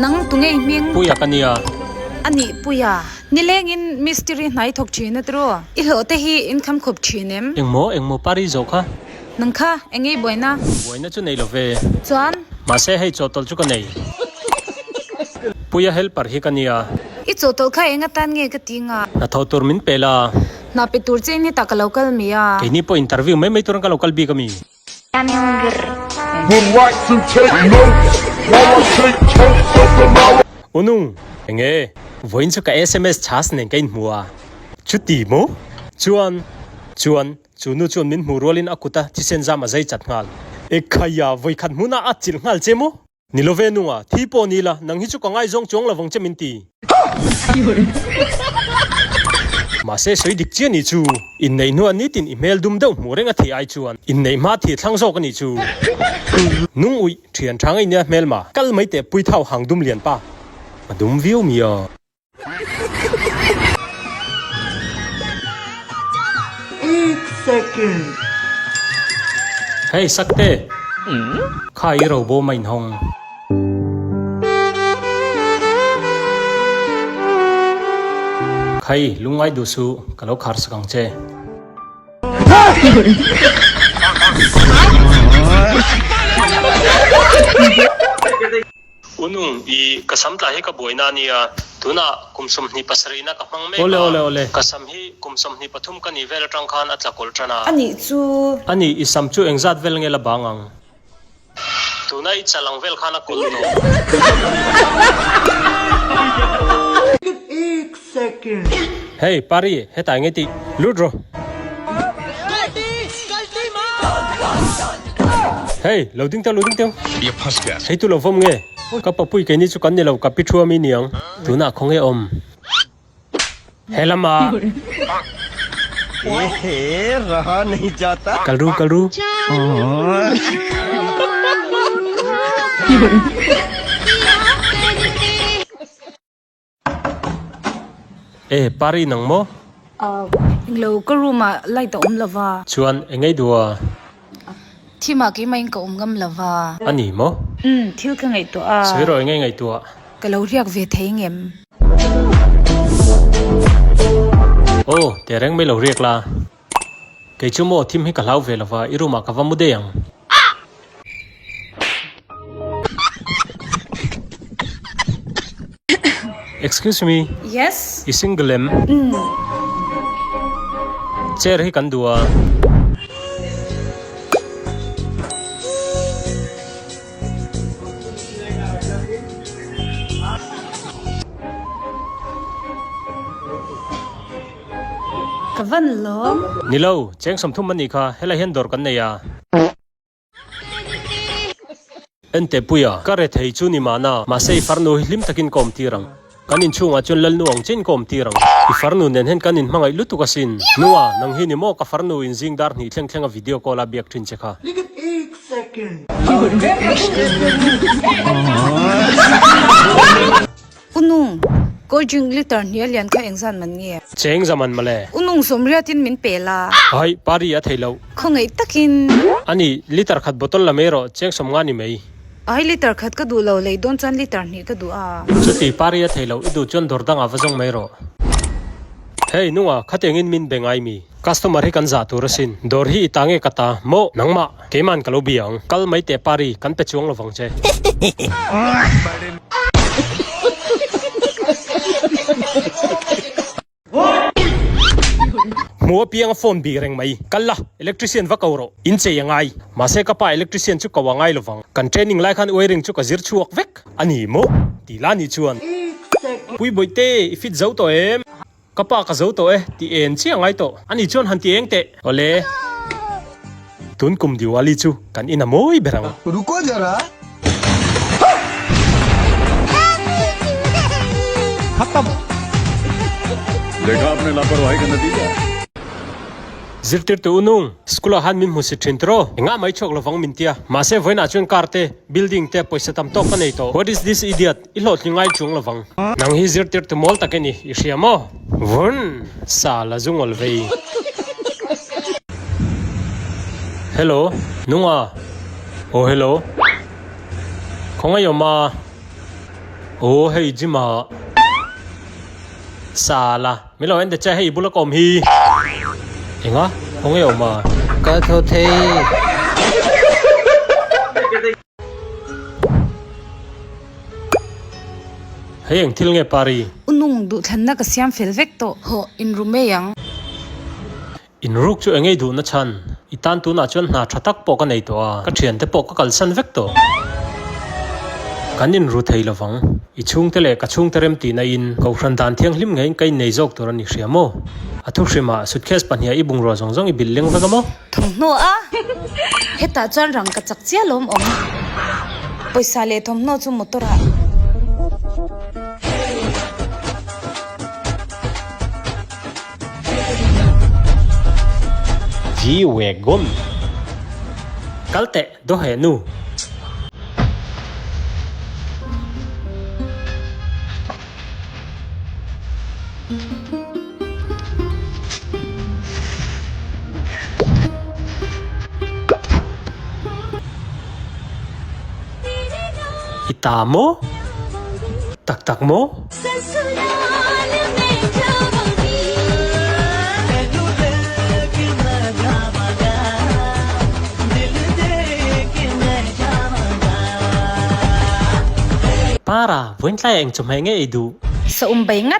Nang tunge i hming? Puia ka nia. A nih Puia. Nilengin mistiri hnai thawk thin a tiraw? I hlawh te hi in kham khawp thin em? Engmaw, engmaw Pari zawh kha? Nang kha, eng nge i buaina? Buaina chu nei lo ve. Chuan? Mahse hei chawhtawlh chu ka nei. Puia helper hi ka nia. I chawhtawlh kha eng atan nge ka ti nga? Hnathawh tur min pe la. Hna pe tur che in hetah ka lo kal mi a. Keini pawh interview mai mai turin ka lo kal bik a mi. Unung, enge? Vawiin chu ka sms chhas nen ka inhmu a. Chuti maw? Chuan, chuan, chu nu chuan min hmuh rualin a kuta thisen zam a zai chat nghal. Ekhaiah, vawikhat hmunah a chilh nghal che maw? Ni lo ve nunga, thi pawh ni la, nang hi chu ka ngaizawng chuang lo vang che min ti. Mahse sawi dik chiah ni chu, inneih hnuah nitin i hmel dum deuh hmuh reng a thih ai chuan inneih hma thih thlang zawk a nih chu. Nung uih, thian tha ngei nia hmel ma, kal mai teh puithau hang dum lian pa. A dum viau mi a. Hei Sakte, kha i ro bawm a inhawng. Khai, lungngai duh suh, ka lo khar sak ang che. Unung, i ka sam tla hi ka buaina a nia, tunah kum 27 na ka hmang mek a, ka sam hi kum 23 ka nih vel atang khan a tla kawlh tan a. A nih chu. A nih, i sam chu engzat vel nge la bang ang? Tuna i chal ang vel khan a kawlh tawh. Hey, Pari, hetah enge tih? Lut rawh. Hey, lo ding teuh, lo ding teuh. Hei tu lo vawm nge? Ka papui keini chu kan ni lo, ka pi thu ami niang. Tunah khaw nge awm? He lama. Kal ru, kal ru. E, Pari nang maw? Englo, ka room ah light a awm lova. Chuan, eng ei duh a? Thim ah keimah in ka awm ngam lova. A ni maw? Umm, thil ka ngaihtuah a. Sawi rawh eng ei ngaihtuah? Ka lo riak ve thei ngem? Aw, tehreng mai lo riak la. Kei chu maw thim hi ka hlau ve lova, i room ah ka va mu daih ang. Excuse me. Yes. I single em? Umm. Chair hi kan duh a. Ka van lawm. Ni lo, cheng 30 a nih kha, helai hian dawr kan nei a. Ente Puia, ka rethei chu ni mahna, mahse i farnu hi hlim takin ka awm tir ang. Kan inchhungah chuan Lalnu ang chiin ka awm tir ang. I farnu nen hian kan inhmangaih lutuk asin. Nua, nang hi ni maw ka farnu in zing dar hnih thleng thleng a video call a biak thin che kha. U Nung, cold drink liter hnih a lian kha engzat man nge? Cheng za man mawle. U Nung 80 in min pe la. Hai, pari a thei loh. Khawngaih takin. Ani, liter khat bottle la mai rawh, cheng 50 ni mai. Ai, liter khat ka duh lo, lei dawn chuan liter hnih ka duh a. Chuti, pari a thei loh, i duh chuan dawr dangah va zawng mai rawh. Hey, Nunga, khatiangin min be ngai mi? Customer hi kan zah tur asin. Dawr hi i ta nge ka ta? Maw, nangmah, keiman ka lo bia ang. Kal mai teh Pari, kan pe chuang lovang che. Hmu apiang a phone bik reng mai. Kal la, electrician va ko rawh. In chei a ngai. Mahse ka pa electrician chu ko a ngai lovang. Kan training lai khan wiring chu ka zir chhuak vek. A ni maw? Ti la ni chuan. Pui bawihte, i fit zo tawh em? Ka pa ka zo tawh e, ti en chiah ngai tawh. Ani chuan han ti eng teh. Awle. Tun kum Diwali chu kan in a mawi ber ang. Ruko zara. Khatam. Dekha apne laparwahi ka natija. Zirtirtu Unung, School ah han min hmu si thin tiraw? Engah mai chhuak lovang min tia. Mahse vawiinah chuan car te, building te, pawisa tam tawk ka nei tawh. What is this idiot? I hlawhtling ngai chuang lovang. Nang hi zirtirtu mawl tak i ni, i hria maw? Vun! Sa la zu ngawl vei. Hello, Nunga. Aw hello. Khawngaih awm a. Aw hei gym ah Sala min lo en ta che hei i bula ka awm hi. Enga khawnge awm a? Ka thaw thei. Hei eng thil nge Pari? U nung duhthlanna ka siam fel vek tawh. Hawh inru mai ang. Inruk chu engei duhna chhan? I tan tunah chuan hna tha tak pawh ka nei tawh a, ka thiante pawh ka kalsan vek tawh. Kan inru thei lovang. I chhungte leh ka chhungte remtihna in Kohhran dan thianghlim ngeiin ka innei zawk tur a ni hria maw? A thuhrimah suitcase pahniha i bungrua zawng zawng i bilh leng vek a maw? Thawmhnaw a, hetah chuan rang ka chak chiah lawm awm. Pawisa leh thawmhnaw chu motor ah. G-Wagon. Kal teh, dawheh nu. I ta maw? Tak tak maw? Para, vawiin tlaiah eng chawhmeh nge ei duh? Sa um bai ngat.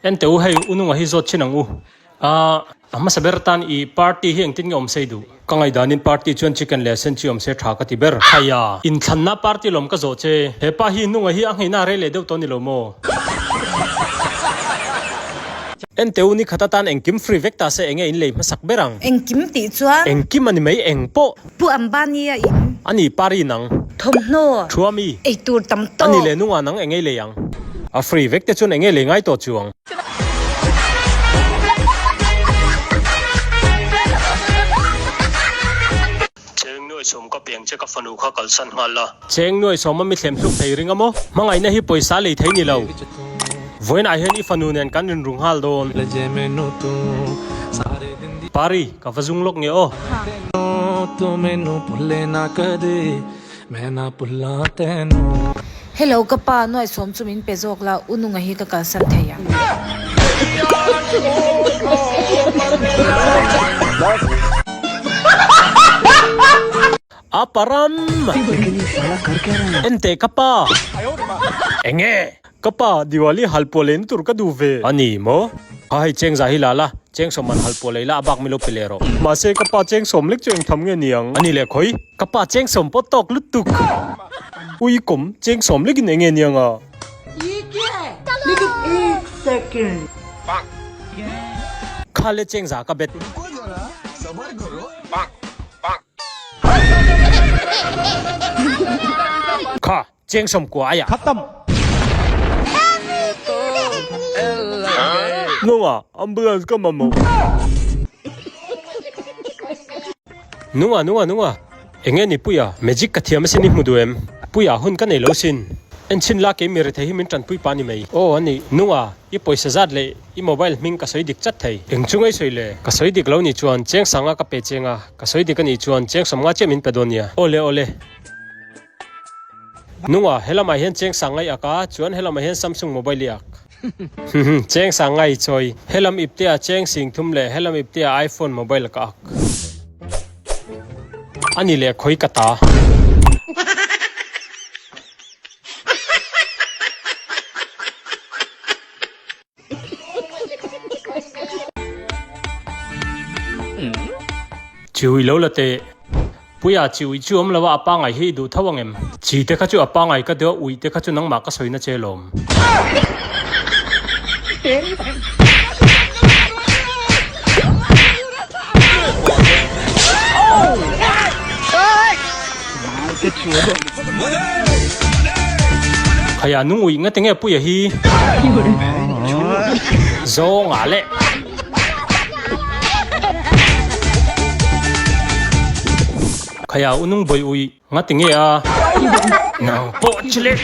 Ente u hei u nunga hi zawt chin ang u. A hmasa ber tan i party hi engtin nge awm sei duh? Ka ngaihdanin party chuan chicken leh sen chi awm se tha ka ti ber. Haiya! Inthlanna party lawm ka zawh che. He pa hi nunga hi a ngheina a rei leh deuh tawh ni lo maw? Ente u ni khat atan engkim free vek ta se enge in lei hmasak ber ang? Engkim tih chuan? Engkim a ni mai eng pawh. Pu Ambani a in. A ni Pari nang. Thawmhnaw. Thuami. Eitur tam tawk. A ni leh nunga nang enge lei ang? A free vek te chuan enge lei ngai tawh chuang? Cheng nuai sawm ka piang che ka fanu kha kalsan nghal la. Cheng nuai sawm a mi thlem hluk thei ring a maw? Hmangaihna hi pawisa lei thei ni lo. Vawiinah hian i fanu nen kan rinru nghal dawn. Pari, ka va zung lawk nge aw. Hello ka pa, nuai sawm chu min pe zawk la, u nunga hi ka kalsan thei ang. A param! Enteh ka pa! Enge? Ka pa, Diwali halpuah leina tur ka duh ve. A ni maw? Ha hei cheng za hi la la, cheng sawm man halpuah lei la a bak milo pe leh rawh. Mahse ka pa cheng sawm lek chu eng tham nge ni ang? A ni leh khawi? Ka pa cheng sawm pawh tawk lutuk. Ui kawm, cheng sawm lekin eng nge ni ang a? Kha le cheng za ka bet. Kha, cheng sawm kua aia. Khatam. Nunga, ambulance ka mamawh. Nunga, nunga, nunga. Enge ni Puia, magic ka thiam asin i hmu duh em? Puia, hun ka nei lo sin. Enchhin la kei mi rethei hi min tanpui pa ni mai. Aw, ani. Nunga, i pawisa zat leh i mobile hming ka sawi dik chat thei. Eng chu ngei sawi le? Ka sawi dik lo nih chuan cheng sanga ka pe cheng a, ka sawi dik anih chuan cheng sawmnga chiah min pe dawn nia. Aw le, aw le. Nunga, helamah hian cheng sang ngai ak a, chuan helamah hian Samsung mobile i ak. Hmhmm, cheng sang ngai chawi. Helam iptea cheng sing thum leh helam iptea iPhone mobile ka ak. A ni leh khawi ka ta. Chiui lo la teh. Puia chi uih chu awm lo a, a pangai hi i duh tho ang em? Chi te kha chu a pangai ka deuh a, uih te kha chu nangmah ka sawina che lawm. Khaia nung uih nga tinge Puia hi? Zawnga leh. Khaia u nung bawi uih nga tinge a? Nang pawh chi leh.